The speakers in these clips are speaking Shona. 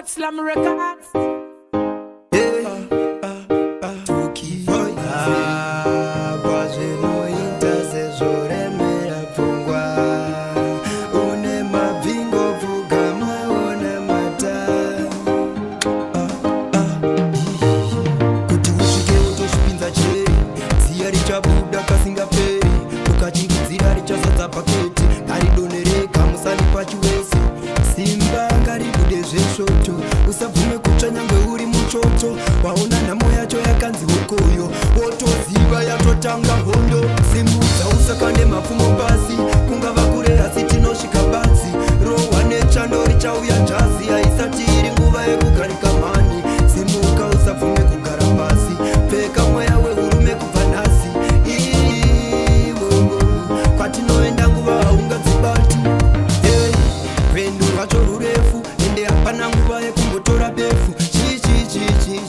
Slam Records. Apa zvinoita sezvoremera pfungwa, une mabvingo, pfugama una mata kuti usvike utozvipinza cheri. Ziya richabuda kasingaperi, ukachingidzira richazadza bhaketi, ngaridonereka musani pachiwese. Simba ngaribude zvesvoto, usabvume kutsva nyangwe uri muchoto. Waona nhamo yacho yakanzi hokoyo, wotoziva yatotanga hondo. Simudza, usakande mapfumo pasi, kungava kure asi tinosvika badzi. Rohwa nechando, richauya jazi, haisati iri nguva yekugarika mhani. Simuka, usabvume kugara pasi, pfeka mweya weurume kubva nhasi. Iwowo kwatinoenda nguva haungadzibati. Hey, rwendo rwacho rurefu, ende hapana nguva yekumbotora befu. Chichichichichi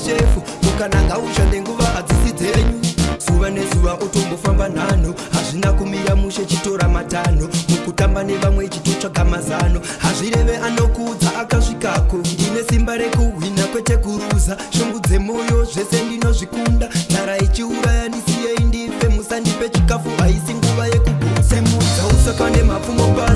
shefu, mukananga ushande, nguva hadzisi dzenyu. Zuva nezuva utombofamba nhanho, hazvina kumira mushe, chitora matanho. Mukutamba nevamwe chitotsvaga mazano, hazvireve anokuudza akasvikako. Ndine simba rekuhwina kwete kuruza, shungu dzemoyo zvese ndinozvikunda. Nzara ichiuraya, ndisiyei ndife, musandipe chikafu, haisi nguva yekugusemudza, usakande mapfumo pasi.